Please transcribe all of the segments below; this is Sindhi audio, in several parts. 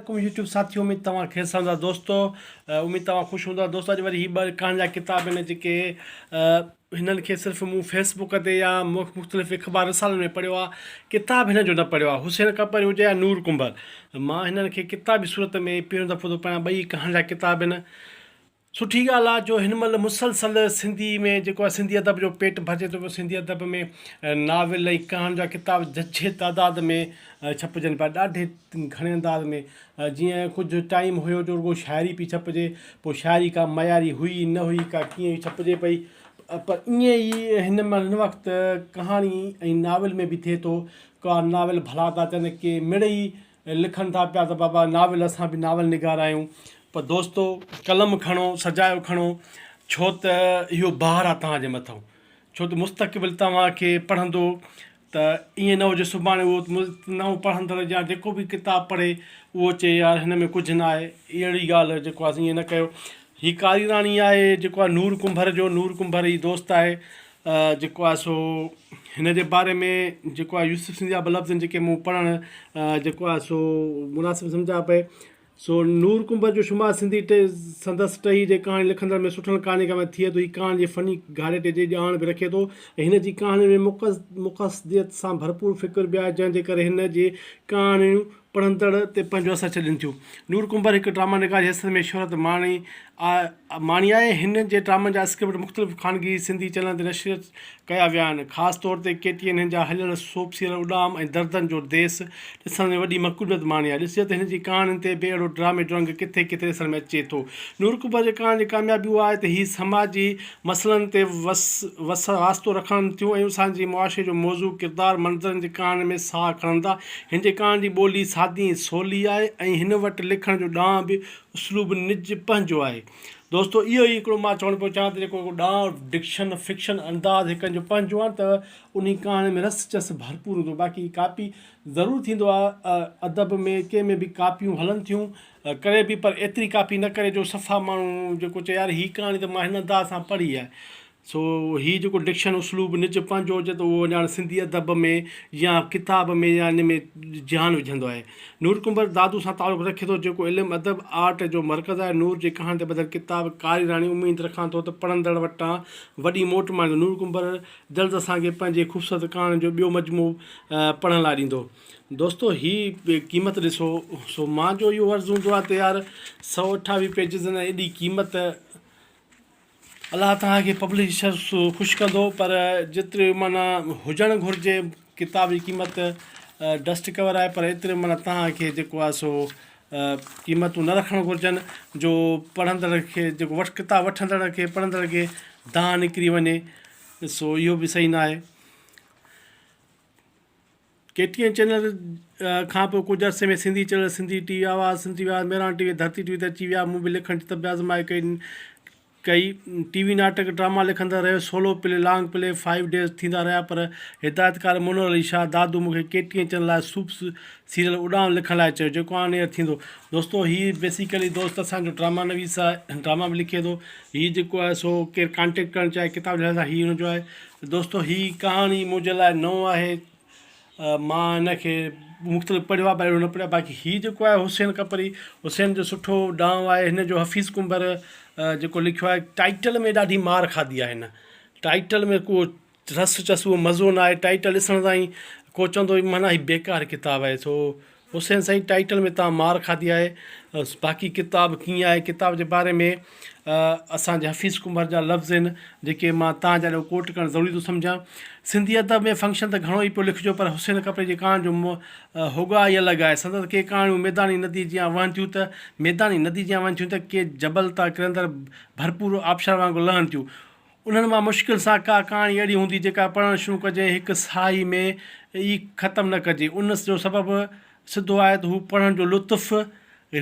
عليڪم يوٽيوب ساٿيو اميد توهان خير سان هوندا دوستو اميد توهان خوش هوندا دوستو اڄ وري هي ٻه ڪهاڻين جا ڪتاب آهن جيڪي هنن کي صرف مون فيس بڪ تي يا مختلف اخبار رسالن ۾ پڙهيو آهي ڪتاب هنن جو نه پڙهيو آهي حسين ڪپر هجي يا نور ڪنڀر مان هنن کي ڪتابي صورت ۾ پهريون دفعو ٿو پڙهان ٻئي ڪهاڻين جا ڪتاب آهن سٺي ڳالهه آ جو هن مهل مسلسل سنڌي ۾ جيڪو آهي سنڌي ادب جو پيٽ ڀرجي ٿو پيو سنڌي ادب ۾ ناول ۽ ڪهاڻين جا ڪتاب ججهي تعداد ۾ ڇپجن پيا ڏاڍي گهڻي انداز ۾ جيئن ڪجهه ٽائيم هيو جو رڳو شاعري پئي ڇپجي پوء شاعري ڪا معياري هئي نه هئي ڪا ڪيئن هئي ڇپجي پئي پر ائين ئي هن مهل هن وقت ڪهاڻي ۽ ناول ۾ به ٿئي ٿو ڪا ناول ڀلا ٿا اچن ڪي مڙئي لکن ٿا پيا ته بابا ناول اسان به ناول نگار آهيون پر دوستو قلم کڻو سجايو کڻو ڇو ته اهو بار آهي توهان جي مٿان ڇو ته مستقبل توهان کي پڙهندو ته ائين نه هجي سڀاڻي اهو نئون پڙهندڙ يا جيڪو به ڪتاب پڙهي اهو چئي يار هن ۾ ڪجهه نه آهي اهڙي ڳالهه جيڪو آهي ائين نه ڪيو هي ڪاري راڻي آهي جيڪو آهي نور ڪنڀر جو نور ڪنڀر هي دوست آهي جيڪو آهي سو هن جي باري ۾ جيڪو آهي يوسف سنڌي جا ٻه لفظ آهن جيڪي مون پڙهڻ جيڪو آهي سو مناسب سمجهيا پئي سو نور ڪنڀر جو شمار سنڌي ٽي سندس ٽهي جي ڪهاڻي لکندڙ ۾ سٺن ڪهاڻيڪار ۾ ٿئي ٿو هي ڪهاڻي جي فني گهاڙيٽي جي ڄاڻ به رکي ٿو ۽ هن جي ڪهاڻين ۾ مقصديت سان ڀرپور فڪر به آهي جنهن جي ڪري هن جي ڪهاڻيون پڙهندڙ تي پنهنجو اثر ڇڏين ٿيون. نور ڪنڀر هڪ ڊراما نگار جي حيثيت ۾ شهرت ماڻي ماڻي آهي. هن جي ڊرامن جا اسڪرپٽ مختلف خانگي سنڌي چينلن تي نشر ڪيا ويا آهن. خاص طور تي ڪي ٽي اين هن جا هليل سوپ سيريل اڏام ۽ دردن جو ديس ڏسڻ ۾ وڏي مقبوليت ماڻي آهي. ڏسجي ته هن جي ڪهاڻين تي به اهڙو ڊرامي جو رنگ ڪٿي ڪٿي ڏسڻ ۾ اچي ٿو. نور ڪنڀر جي ڪهاڻين جي ڪاميابي اها آهي ته هي سماجي مسئلن تي وس وس واسطو رکن ٿيون ۽ اسان جي معاشري جو موضوع، ڪردار، منظرن جي ڪهاڻين ۾ ساهه کڻن ٿا. هن جي ڪهاڻين جي ٻولي سادي ۽ سولي آهي ۽ هن وٽ لکڻ جو ڏانء به اسلوب نج پنهنجو آهي. دوستو اهو ئي هڪڙو مان چوڻ پيو چاهيان ته جيڪو هڪڙو ڏانء، ڊڪشن، فڪشن، انداز هڪن جو پنهنجو آهي ته انهي ڪهاڻين ۾ رس چس ڀرپور هوندو باقي ڪاپي ضرور ٿيندو آهي ادب ۾ ڪنهن ۾ به ڪاپيون هلن ٿيون ڪري به پر ايتري ڪاپي نه ڪري جو صفا ماڻهو جيڪو چئي يار هي ڪهاڻي ته مان هن انداز سان پڙهي آهي سو هي جيڪو ڊڪشن اسلوب نج پنهنجو هجي ته اهو ڄاڻ سنڌي ادب ۾ يا ڪتاب ۾ يا ان ۾ جان وجهندو آهي. نور ڪنڀر دادو سان تعلق رکي ٿو جيڪو علم ادب آرٽ جو مرڪز آهي. نور جي ڪهاڻي تي ٻڌل ڪتاب ڪاري راڻي اميد رکان ٿو ته پڙهندڙ وٽان وڏي موٽ ماڻيندو. نور ڪنڀر جلد اسان کي پنهنجي خوبصورت ڪهاڻين جو ٻيو مجموعو پڙهڻ لاء ڏيندو. دوستو هي قيمت ڏسو سو مان جو اهو عرض هوندو آهي ته يار 128 پيجز ۽ ايڏي قيمت الله توهان کي پبلشرس خوش ڪندو پر جيتري معنيٰ هجڻ گهرجي ڪتاب جي قيمت ڊسٽ ڪور آهي پر ايتري معنيٰ توهان کي جيڪو آهي سو قيمتون نه رکڻ گهرجن جو پڙهندڙ کي جيڪو وٺ ڪتاب وٺندڙ کي پڙهندڙ کي دانهن نڪري وڃي سو اهو به صحيح نه آهي. ڪي ٽي اين چينل کان پوء ڪجهه عرصي ۾ Sindhi channel Sindhi T V Awaz, Sindhi T V Awaz, Mehran T V, Dharti T V تي اچي ويا. مون به لکڻ جي طبع آزمائي ڪئي ڪئي. ٽي وي ناٽڪ، ڊراما لکندا رهيس. Solo play, long play, five days ٿيندا رهيا پر هدايتڪار منور علي شاهه دادو مون کي ڪي ٽي اين چينل لاء سوپ سيريل اڏام لکڻ لاء چيو جيڪو آن ايئر ٿيندو. دوستو هي بيسيڪلي دوست اسان جو ڊراما نويس آهي ڊراما به لکي ٿو. هي جيڪو آهي سو ڪير ڪانٽيڪٽ ڪرڻ چاهي ڪتاب جي لحاظ سان هي هن جو آهي. دوستو هي ڪهاڻي منهنجي لاء نئون آهي مان هن کي مختلف پڙهيو آهي پر اهڙو نه پڙهيو آهي باقي هي جيڪو آهي حسين ڪپري حسين جو سٺو ڏانء آهي هن جو حفيظ ڪنڀر جيڪو لکيو آهي ٽائيٽل ۾ ڏاڍي مار کاڌي آهي هن ٽائيٽل ۾ ڪو رس چس اهو مزو نه آهي ٽائيٽل ڏسڻ سان ئي ڪو چوندو معنيٰ هي بيڪار ڪتاب آهي سو حسين سائين ٽائيٽل ۾ توهان مار کاڌي آهي باقي ڪتاب ڪيئن آهي ڪتاب جي باري ۾ اسان جي حفيظ ڪنڀر جا لفظ آهن جيڪي مان توهان جي آڏو ڪوٽ ڪرڻ ضروري ٿو سمجهان سنڌي ادب ۾ فنڪشن ته گهڻو ئي پيو لکجو پر حسين ڪپري جي ڪهاڻين جو هوڳاء ئي الڳ آهي سندس ڪي ڪهاڻيون ميداني ندي جيان وهن ٿيون ته ميداني ندي جيان وهن ٿيون ته ڪي جبل تان ڪرندڙ ڀرپور آبشار وانگر لهن ٿيون انهن مان مشڪل سان ڪا ڪهاڻي اهڙي هوندي جيڪا پڙهڻ شروع ڪجي ۽ هڪ ساهي ۾ ئي ختم نه ڪجي. ان جو سبب سڌو آهي ته هو پڙهڻ جو لطف،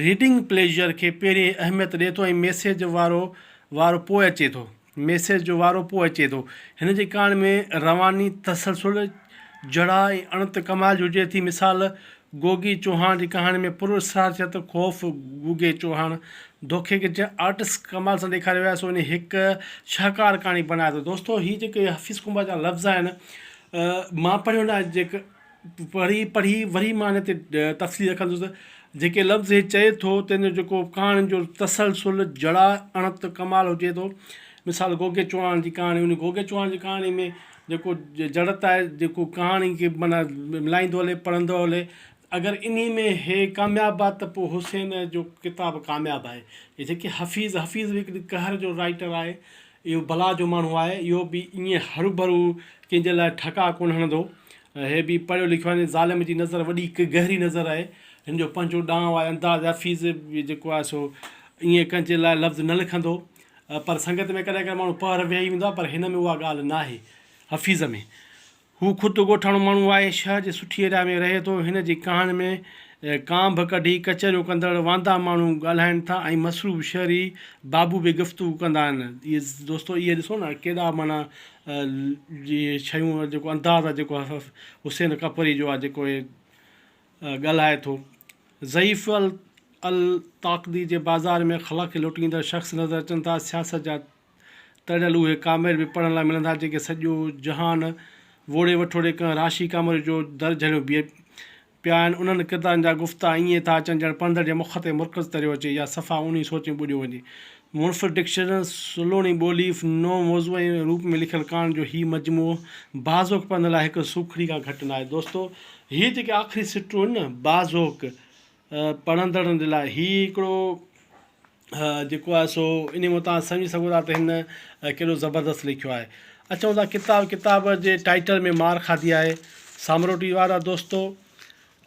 Reading Pleasure، کي پهرين اهميت ڏئي ٿو ۽ ميسيج وارو وارو پوء اچي ٿو. ميسيج جو وارو پوء اچي ٿو. هن جي ڪهاڻي ۾ رواني، تسلسل، جڙاء ۽ اڻت ڪمال جي هجي ٿي. مثال، گوگي چوهاڻ جي ڪهاڻي ۾ پراسراريت، خوف، گوگي چوهاڻ دوکي کي جنهن آرٽسٽ ڪمال سان ڏيکاريو آهي سو انهي هڪ شاهڪار ڪهاڻي بڻائي ٿو. دوستو هي جيڪي حفيظ ڪنڀر جا لفظ آهن مان پڙهيو نه آهي جيڪ پڙهي پڙهي وري مان ان تي تفصيل رکندس. جيڪي لفظ هي چئي ٿو تنهن جو جيڪو ڪهاڻين جو تسلسل جڙاء اڻت ڪمال هجي ٿو. مثال گوگي چوهاڻ جي ڪهاڻي ان گوگي چوهاڻ جي ڪهاڻي ۾ جيڪو جڙت آهي جيڪو ڪهاڻي کي معنيٰ ملائيندو هلي پڙهندو هلي اگر انهي ۾ هي ڪامياب آ ته پوء حسين جو ڪتاب ڪامياب آهي. هي جيڪي حفيظ حفيظ به هڪڙي قهر جو رائيٽر آهي اهو بلا جو ماڻهو آهي اهو به ائين هروڀرو ڪنهن جي لاء ٺڪاء ڪونه هڻندو. هي به پڙهيو لکيو آهي ظالم جي نظر وڏي هڪ گهري نظر آهي. هن جو پنهنجو ڏانء آهي انداز حفيظ به جيڪو آهي سو ائين ڪنهن جي لاء لفظ نه لکندو پر سنگت ۾ ڪڏهن ڪڏهن ماڻهو پهر ويهي ويندو آهي پر هن ۾ اها ڳالهه ناهي حفيظ ۾. هو خود ڳوٺاڻو ماڻهو آهي، شهر جي سٺي ايريا ۾ رهي ٿو. هن جي ڪهاڻين ۾ ڪانڀ ڪڍي ڪچهريون ڪندڙ واندا ماڻهو ڳالهائين ٿا ۽ مصروف شهري بابو به گفتگو ڪندا آهن. اهي دوستو اهي ڏسو نه ڪيڏا معنيٰ جي شيون جيڪو انداز آهي جيڪو حسين ڪپري جو آهي جيڪو هي ڳالهائي ٿو. ضعيف الطاقتي جي بازار ۾ خلق کي لٽيندڙ شخص نظر اچن ٿا. سياست جا تڙيل اهي ڪامريڊ به پڙهڻ لاء ملن ٿا، جيڪي سڄو جهان ووڙي وٺوڙي ڪنهن راشي ڪاموري جو در جهليو پيا آهن. انهن ڪردارن جا گفتا ائين ٿا اچن ڄڻ پڙهندڙ جي مک تي مرڪز تريو اچي يا صفا اونهي سوچ ۾ ٻڏيو وڃي. منفرد ڊڪشن، سلوڻي ٻولي، نئون موضوع ۽ روپ ۾ لکيل ڪهاڻين جو هي مجموعو باذوق پڙهندڙ لاء هڪ سوکڙي کان گهٽ ناهي. دوستو! هي جيڪي آخري سٽون آهن نه باذوق پڙهندڙن جي لاء هي هڪڙو جيڪو آهي سو انهي مان توهان سمجهي سگهو ٿا ته هن ڪيڏو زبردست لکيو آهي. اچون ٿا ڪتاب ڪتاب جي ٽائيٽل ۾ مار کاڌي آهي سامروٽي وارا دوستو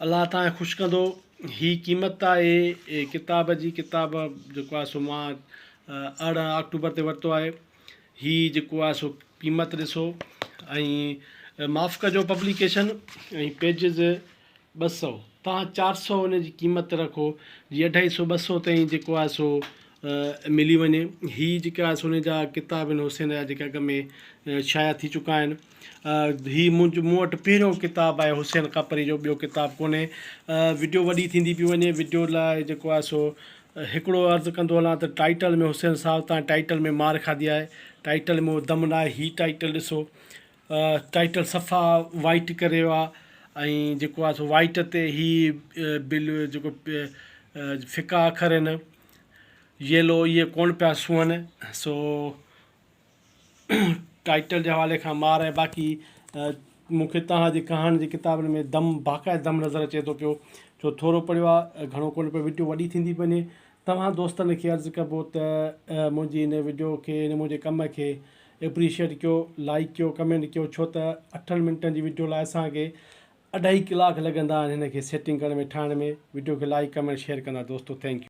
الله توهان کي خوش ڪندو هي قيمت آهي ڪتاب جي ڪتاب جيڪو آهي سو مان 18 آڪٽوبر تي ورتو آهي هي جيڪو آهي سو قيمت ڏسو ۽ معاف ڪجو پبليڪيشن ۽ پيجز 200 تان 400 ان جي قيمت رکو جي اڍائي سو 200 تائين جيڪو آهي سو ملي وڃي هي جيڪا آهي سو ان جا ڪتاب آهن حسين جا جيڪا اڳ ۾ شايع ٿي چڪا آهن هي منهنجو مون وٽ پهريون ڪتاب آهي حسين ڪاپري جو ٻيو ڪتاب ڪونهي وڊيو وڏي ٿيندي پئي وڃي وڊيو لاء جيڪو آهي سو هڪڙو عرض ڪندو هلان ته ٽائيٽل ۾ حسين صاحب تان ٽائيٽل ۾ مار کاڌي آهي ٽائيٽل ۾ دم ناهي هي ٽائيٽل ڏسو ٽائيٽل صفا وائيٽ ڪري ويو آ ۽ جيڪو آ سو وائيٽ تي هي بل جيڪو ڦڪا اکر آهن ييلو اهي ڪون پيا سونهن سو ٽائيٽل جي حوالي کان مار ۽ باقي مون کي توهان جي ڪهاڻي جي ڪتابن ۾ دم باقاعده دم نظر اچي ٿو پيو ڇو ٿورو پڙهيو آ گهڻو ڪونه پڙهيو وڊيو وڏي ٿيندي پئي وڃي توهان دوستن کي عرض ڪبو ته منهنجي هن وڊيو کي هن منهنجي ڪم کي اپريشيٽ ڪيو لائيڪ ڪيو ڪمينٽ ڪيو ڇو ته اٺن منٽن جي وڊيو لاء اسان کي اڍائي ڪلاڪ لڳندا آهن هن کي سيٽنگ ڪرڻ ۾ ٺاهڻ ۾ وڊيو کي لائيڪ ڪمينٽ شيئر ڪندا دوستو thank you.